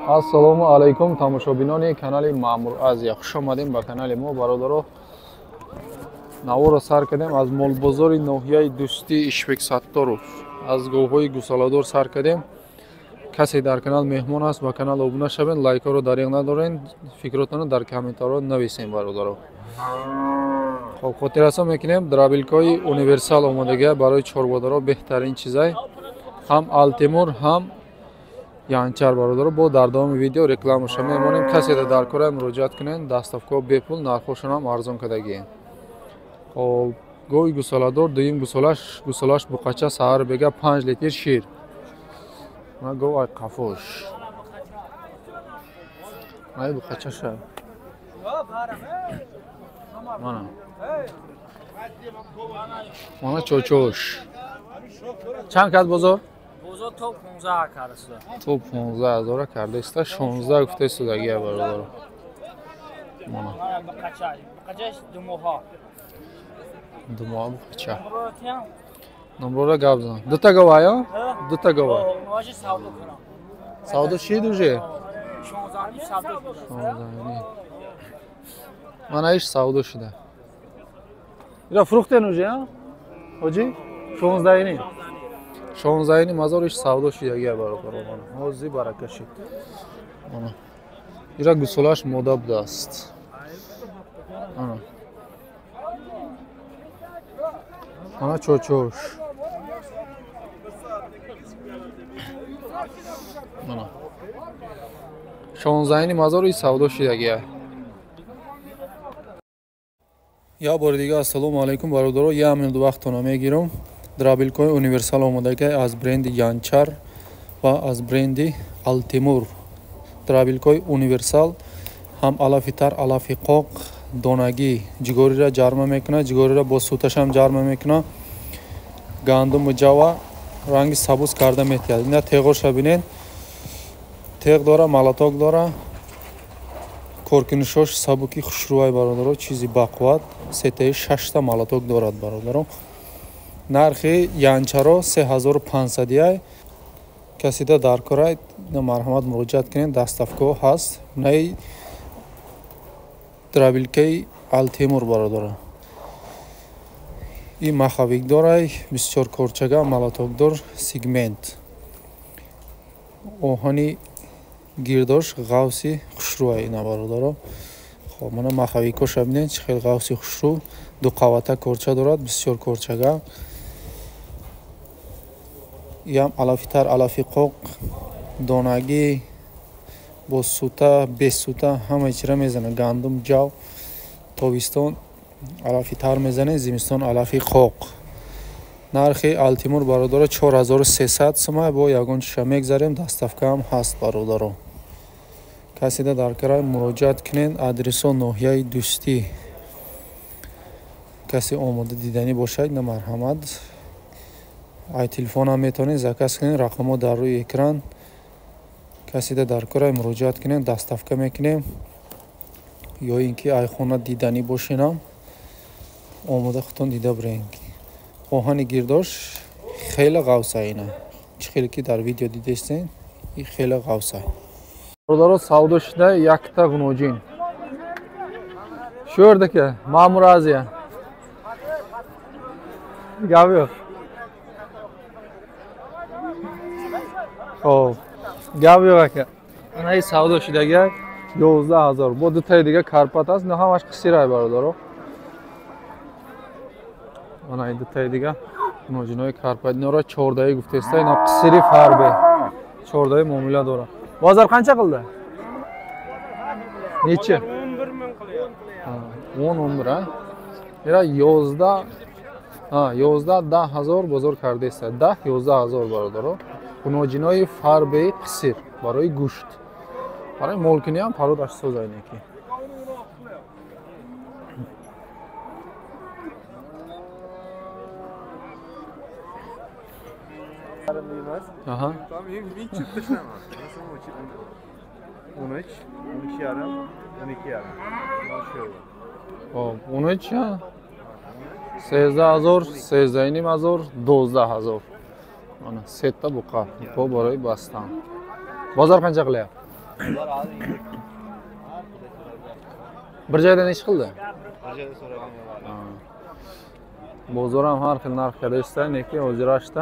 Ассалому алайкум тамошобинони канали Маъмур Азия. Хуш омадем ба канали мо, бародаро. Наворо сар кардем аз молбозори ноҳияи Дӯстӣ Ишбек Сатторов. Аз говҳои гусоладор сар кардем. Касе дар канал меҳмон аст, ба канал обуна шавед, лайкҳоро дариғ надорен, фикротонро дар комментарҳо нависем, бародаро. Хоб, хотиррасон мекунем, дробилкаҳои универсал омодагия барои чорводаро беҳтарин чизай. Ҳам Алтимур, ҳам Янчар, бародаро. Бо дар давоми видео рекламаша мемонем. Касе дар кора муроҷиат кунед, доставкаҳо бепул, нархҳошон ҳам арзон кардагием. Хоб, гови гусоладор, дуюм гусолаш, гусолаш буқача, саҳар бега 5 литр шир. Мана гов ай қафош. Ай буқачаша. Мана. Мана чочош. Чанд кад бозор? Бозор то 15 карда. То 15 ҳазора кардаиста, 16 гуфтаистодагия, бародаро. Мана. Буқачаш ду моҳа. Ду моҳа буқача. Номрора гап зан. Дута гова ё? Дута гова. Савдо шид уже? 16. Мана иш савдо шуда. Ира фрухтен уже, а? Ҳоҷи? 16 16 мазор иш савдо шидагия, бародаро. Мана. Ҳози барака шид. Мана. Ира гусолаш мода будааст. Мана. Мана чочош. Мана. 16 мазор иш савдо шидагия. Я бори дига ассалому алайкум, бародаро. Я минут вақтона мегирам. Дробилкаҳои универсал омодагӣ аз бренди Янчар ва аз бренди Алтимур. Дробилкаҳои универсал ҳам алафи тар, алафи қоқ, донагӣ, ҷигориро ҷарма мекунад, ҷигориро бо суташам ҷарма мекунад. Гандуму ҷава ранги сабуз карда метиҳад. Ина теғоша бинед. Теғ дора, малаток дора. Коркунишош сабуки хушрӯай, бародаро, чизи бақувват. Сетаи 6 малаток дорад, бародаро. Нархи Янчаро 3500 ай. Касида дар корай, марҳамат муроҷиат кунед, доставкаҳо ҳаст. Наи дробилкаи Алтимур, бародаро. И маховик дорай, 24 корчага, малатокдор, сегмент. Оҳани гирдош ғавси хушрӯай ина, бародаро. Хоб, мана маховикоша бинед, чӣ хел ғавси хушрӯ, ду қавата корча дорад, 24 корчага. Иам алафи тар, алафи қоқ, донагӣ, бо сута, бесута, ҳамаи чира мезанад. Гандум, ҷав, тобистон алафи тар мезанед, зимистон алафи қоқ. Нархи Алтимур, бародаро, 4300 сумай. Бо ягон чиша мегзарем, доставка ҳам ҳаст, бародаро. Касида дар край муроҷиат кунед, адресо ноҳияи Дӯстӣ. Касе омода диданӣ бошад, на марҳамат. Ай телефон ҳам метавонед заказ кунед, рақамҳо дар рӯи экран. Касида дар край муроҷиат кунед, доставка мекунем. Ё ин ки ай хона диданӣ бошенам, омода худтон дида бирен. Оҳани гирдош хеле ғавса ина. Чӣ хеле ки дар видео дидестен, и хеле ғавса. Бародаро, савдо шуда якта ғуноҷин. Шӯрдака, Маъмур Азия. Гап yo'q. Хоб, гап yo'q aka. Ана и савдо шудага 11000. Бо дутаи дига карпат аст, ҳамаш қисирай, бародаро. Ана и дутаи дига ғуноҷинои карпат. Инора 14 гуфтеста, ина қисири фарбе. 14 муомила дора. Бозор qancha qildi? Necha? 11 ming qilyapti. 10 11 ha. Ира 11 ha, 11 10 ҳазор бозор кардаиста. 10 11 ҳазор, бародаро. Ғуноҷинои фарбеи қисир барои гӯшт. Барои молкунӣ ҳам пародаш соза инеки. Aha. Tamam, hiç çıktı şu an. Nasıl o çıktı? 13, 12 yarım, 12 yarım. Хоб, 13 ҳа? 13 ҳазор, 13.5 ҳазор, 12 ҳазор. Мана сета буқа, буқа барои бастан. Бозор qancha qilyapti? Bir joyda nechi qildi? Bir joyda so'ragan yo'q. Bozor ham har xil narx kadesta, lekin hozirashda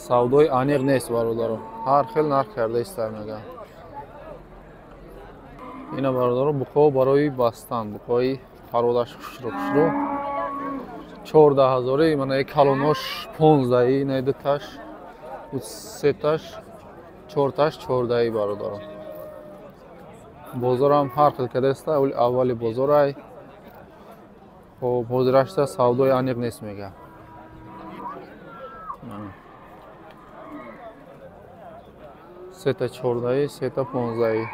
savdoy aniq нест бародаро. Har xil narx кардаиста мегӯям. Ина бародаро буқо барои бастан, буқои пародаш хушро хушро. 14 000, мана калонош 15, ина дуташ, сеташ, чорташ 14 бародаро. Бозорам ҳар хел кадаста, аввали бозорай. Хоб, ҳозирашта савдои аниқ нест мегӯям. Сета 14, сета 15.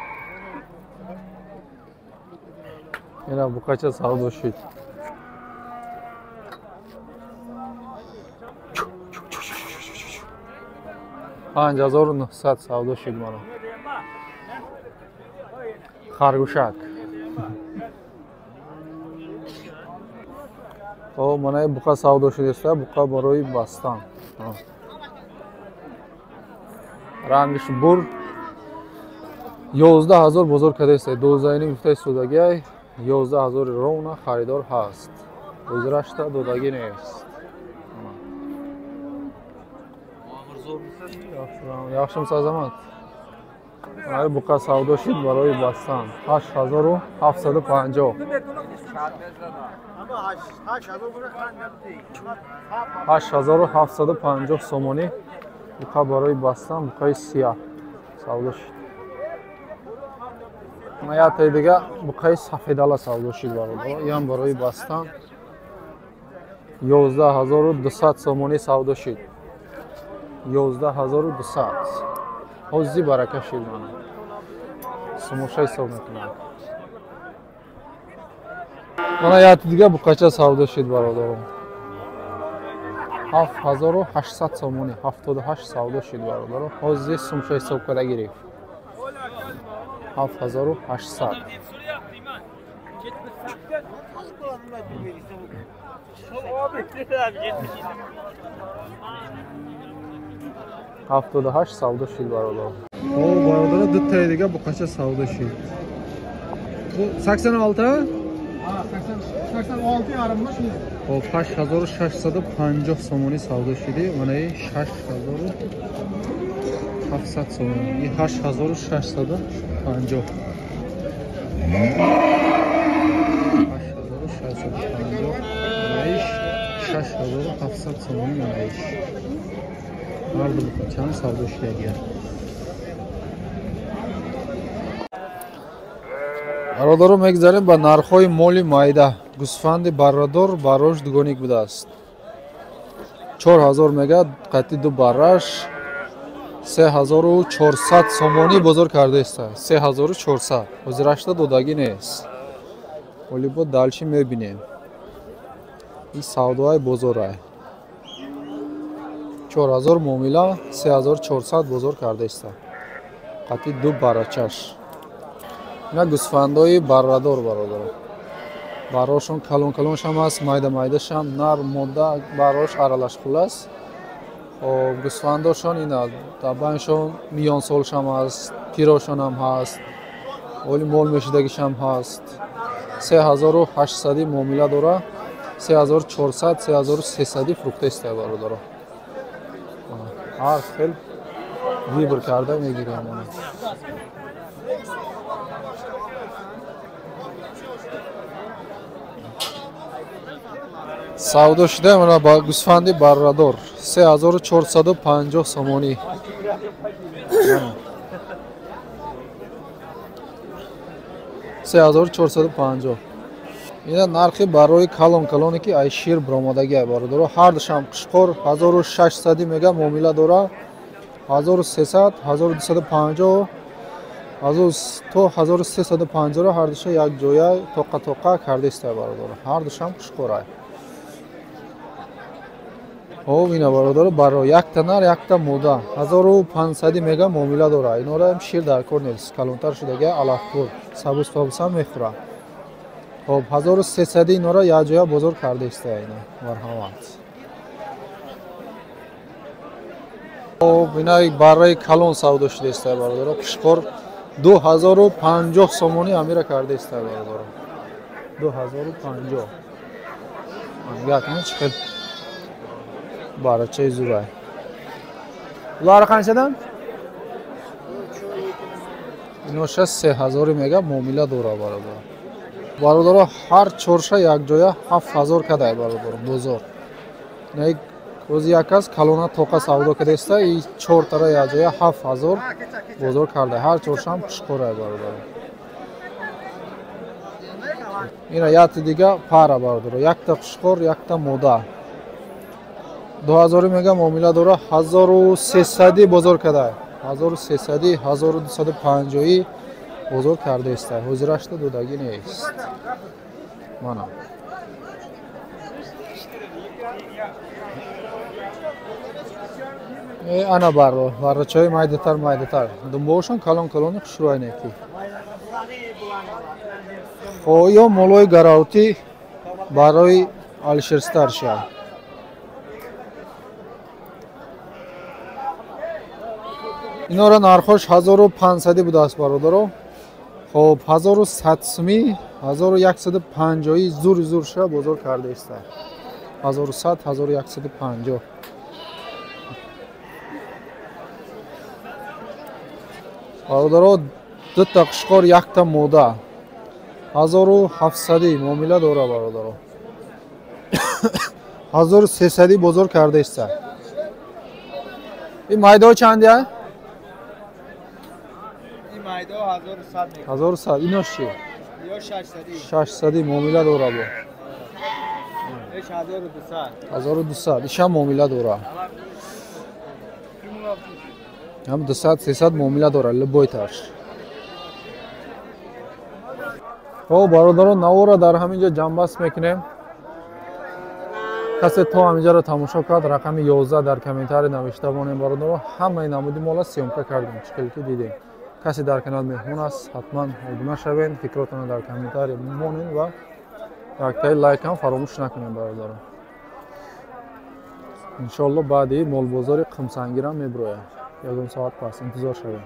Ина буқача савдо шуд. 5900 савдо шуд мана. Харгӯшак. О, мана буқа савдо шудеста, буқа барои бастан. Рангиш бур. 11 000 бозор кардеста. 12,5 гуфтаи судагиай. 11 000 ровна харидор ҳаст. Ҳозирашта додагӣ нест. Yaxshimisiz Azamat? Ай буқа савдо шуд барои бастан. 8750. 8750 сомонӣ буқа барои бастан, буқаи сияҳ савдо шуд. Яктаи дига буқаи сафедала савдо шуд бародаро. Иам барои бастан 11 200 сомонӣ савдо шуд. 11 200. Ҳози барака шуд мана. Сумоша ҳисоб мекунам. Мана якти дига буқача савдо шуд бародаро. 7800 сомонӣ, 78 савдо шуд бародаро. Ҳози сумша ҳисоб карда гирифт. 7800. 78 савдо шуд бародаро. О, бародаро, дутаи дига буқача савдо шуд. Бу 86? 86 yarımmış. Хоб, 8650 сомонӣ савдо шуди. Манаи 6700 сомонӣ. И 8650. 8650. Манаиш 6700 сомонӣ манаиш. Ҳар ду буқачаам савдо шудагия. Бародаро, мегзарем ба нархҳои моли майда. Гӯсфанди баррадор барош дугоник будааст. 4000 мега, қатъи ду барраш 3400 сомонӣ бозор кардаиста. 3400. Ҳозирашта додагӣ нест. Оли бо далчи мебинем. Ин савдоай бозорай. 4000 муомила, 3400 бозор кардаиста. Қатъи ду баррачаш. Ина гӯсфандои баррадор бародаро. Баррошон калон калоншам ҳаст, майда майдашам, нар, мода, баррош аралаш хулас. Хоб, гӯсфандошон ина, табаншон миёнсолшам ҳаст, пирошонам ҳаст, оли мол мешидагишам ҳаст. 3800 муомила дора, 3400, 3300 фурӯхтаиста бародаро. Ҳар хел выбор карда мегирем. Савдо шуда мана ба гӯсфанди баррадор 3450 сомонӣ. 3450. Ина нархи барои калон калоне ки ай шир баромадагиай бародаро. Ҳар душам қишқор 1600 мега муомила дора. 1300, 1250, то 1350 ро ҳар душа як ҷоя тоқа тоқа кардаиста бародаро. Ҳар душам қишқорай. Хоб, ина бародаро, баро якта нар, якта мода 1500 мега муомила дора. Инора шир дар кор нест, калонтар шудага алафхӯр, сабуз пабусам мехӯра. Хоб, 1300 инора як ҷоя бозор кардаиста ина. Марҳамат. Хоб, инай барраи калон савдо шудааст бародаро. Қушқор 2050 сомонӣ амира кардааст бародаро. 2050. Нигоҳ кунед чӣ хел барачаи зурай. Улар қанчадан? Иноша 3000 мега муомила дора бародаро. Бародаро ҳар чорша якҷоя 7000 кадай бародаро бозор. Инай ози як аз калона тоқа савдо кадаста и чортара якҷоя 7000 бозор карда. Ҳар чоршам қушқорай бародаро. Ина яти дига пара бародаро. Якта қушқор, якта мода. 2000 мега муомила дора, 1300 бозор кадай. 1300, 1250 бозор кардааст. Ҳозирашта додагӣ нест. Мана. Ана барро, баррачаҳои майдатар майдатар. Думбоошон калон калони хушрӯй неки. Ё молои гараутӣ барои Алишер Старша. Инора нархош 1500 будааст бародаро. Хоб, 1100 сумӣ, 1150 зур зур ша бозор кардааст. 1100, 1150. Бародаро, дута қушқор, якта мода. 1700 муомила дора бародаро. 1300 бозор кардааст. Ин майдо чандия? Майдо 1100 мега. 1100. Инош чи? Ё 600. 600 муомила дора бо. 1200. 1200. Иша муомила дора. Ҳам 200, 300 муомила дора, любой таш. Хоб, бародарон, навора дар ҳамин ҷо ҷамъбаст мекунем. Касе то ҳаминҷаро тамошо кард, рақами 11 дар комментарий навишта монем бародарон. Ҳамаи намуди мола съёмка кардем, чӣ хел ки дидем. Касе дар канал меҳмон аст, ҳатман обуна шавед, фикротонро дар комментарий монед ва яктаи лайкам фаромӯш накунед бародарон. Иншоалло баъди молбозори Қумсангирам мебирояд. Ягон соат пас интизор шавед.